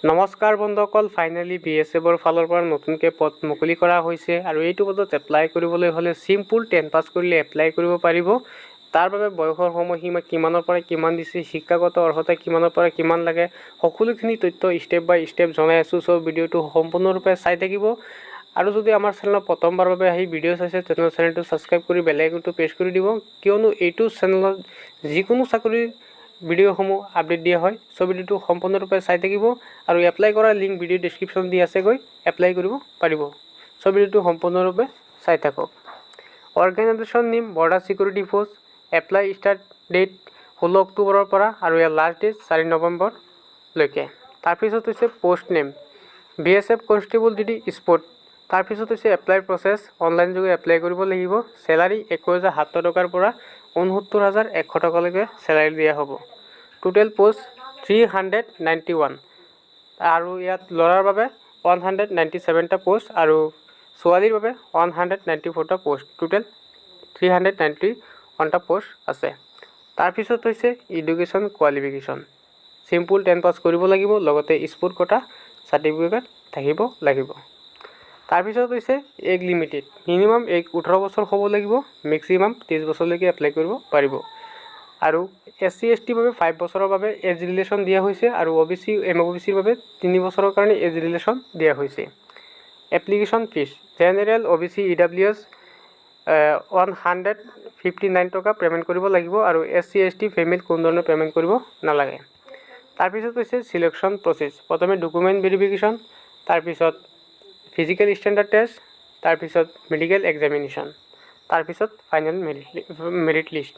নমস্কাৰ বন্ধুসকল, ফাইনেলি বিএছএফৰ ফালৰ পৰা নতুনকৈ পদ মুকলি কৰা হৈছে আৰু এইটো পদত এপ্লাই কৰিবলৈ হ'লে চিম্পুল 10 পাছ কৰিলে এপ্লাই কৰিব পাৰিব। তাৰ বাবে বয়সৰ সময়সীমা কিমানৰ পৰা কিমান দিছে, শিক্ষাগত অৰ্হতা কিমানৰ পৰা কিমান লাগে, সকলোখিনি তথ্য ষ্টেপ বাই ষ্টেপ জনাই আছোঁ। চ' ভিডিঅ'টো সম্পূৰ্ণৰূপে চাই থাকিব আৰু যদি আমাৰ চেনেলত প্ৰথমবাৰৰ বাবে আহি ভিডিঅ' চাইছে, তেনেহ'লে চেনেলটো ছাবস্ক্ৰাইব কৰি বেল আইকনটো প্ৰেছ কৰি দিব, কিয়নো এইটো চেনেলত যিকোনো চাকৰিৰ ভিডিঅ'সমূহ আপডেট দিয়া হয়। চ' ভিডিঅ'টো সম্পূৰ্ণৰূপে চাই থাকিব আৰু এপ্লাই কৰাৰ লিংক ভিডিঅ' ডিছক্ৰিপশ্যন দি আছে, গৈ এপ্লাই কৰিব পাৰিব। চ' ভিডিঅ'টো সম্পূৰ্ণৰূপে চাই থাকক। Organization name Border Security Force। Apply start date 16 অক্টোবৰৰ পৰা আৰু ইয়াৰ লাষ্ট ডেট 4 নৱেম্বৰলৈকে। তাৰপিছত হৈছে post name BSF Constable GD Sport। তাৰপিছত হৈছে এপ্লাই প্ৰচেছ, অনলাইন যোগে এপ্লাই কৰিব লাগিব। চেলাৰী 21,700 টকাৰ পৰা 69,100 টকালৈকে চেলাৰী দিয়া হ'ব। Total post 391 আৰু ইয়াত ল'ৰাৰ বাবে 197টা পষ্ট আৰু ছোৱালীৰ বাবে 194টা পষ্ট, টোটেল 391টা পষ্ট আছে। তাৰপিছত হৈছে education qualification, simple 10 pass কৰিব লাগিব, লগতে স্পৰ্ট কোটা চাৰ্টিফিকেট থাকিব লাগিব। তাৰপিছত হৈছে এজ লিমিটেড, মিনিমাম এজ 18 বছৰ হ'ব লাগিব, মেক্সিমাম 30 বছৰলৈকে এপ্লাই কৰিব পাৰিব। আৰু এছ চি, এছ টিৰ বাবে 5 বছৰৰ বাবে এজ ৰিলেশ্যন দিয়া হৈছে আৰু অ' বি চি, এম অ' বি চিৰ বাবে 3 বছৰৰ কাৰণে এজ ৰিলেশ্যন দিয়া হৈছে। Application fees, general, OBC, EWS 159 টকা পে'মেণ্ট কৰিব লাগিব আৰু S C, S T, female কোনো ধৰণৰ পে'মেণ্ট কৰিব নালাগে। তাৰপিছত হৈছে চিলেকশ্যন প্ৰচেছ। প্ৰথমে ডকুমেণ্ট ভেৰিফিকেশ্যন, তাৰপিছত ফিজিকেল ষ্টেণ্ডাৰ্ড টেষ্ট, তাৰপিছত মেডিকেল এক্সামিনেশ্যন, তাৰপিছত ফাইনেল মেৰিট লিষ্ট।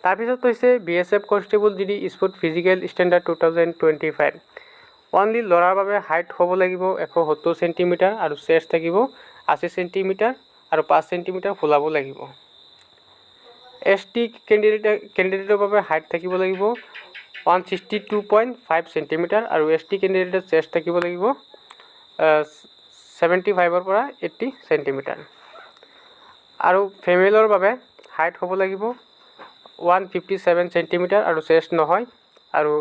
তাৰপিছত হৈছে BSF Constable GD Sport Physical Standard 2025। Only ল'ৰাৰ বাবে হাইট হ'ব লাগিব 170 চেণ্টিমিটাৰ আৰু চেষ্ট থাকিব 80 চেণ্টিমিটাৰ আৰু 5 চেণ্টিমিটাৰ ফুলাব লাগিব। এছ টি কেণ্ডিডেটৰ বাবে হাইট থাকিব লাগিব 162.5 centimeter আৰু এছ টি কেণ্ডিডেটৰ চেষ্ট থাকিব লাগিব 75ৰ পৰা 80 চেণ্টিমিটাৰ। আৰু ফিমেলৰ বাবে হাইট হ'ব লাগিব 157 চেণ্টিমিটাৰ আৰু চেষ্ট নহয় আৰু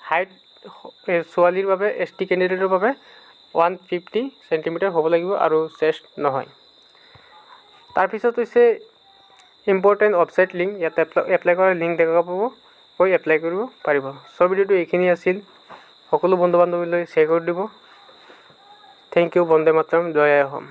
হাইট ছোৱালীৰ বাবে, এছ টি কেণ্ডিডেটৰ বাবে 150 চেণ্টিমিটাৰ হ'ব লাগিব আৰু চেষ্ট নহয়। তাৰপিছত হৈছে ইম্পৰ্টেণ্ট ৱেবছাইট লিংক, ইয়াত এপ্লাই কৰাৰ লিংক দেখা পাব, গৈ এপ্লাই কৰিব পাৰিব। চ' ভিডিঅ'টো এইখিনি আছিল। সকলো বন্ধু বান্ধৱীলৈ শ্বেয়াৰ কৰি দিব। Thank U. Vande Mataram. জয় আই অসম।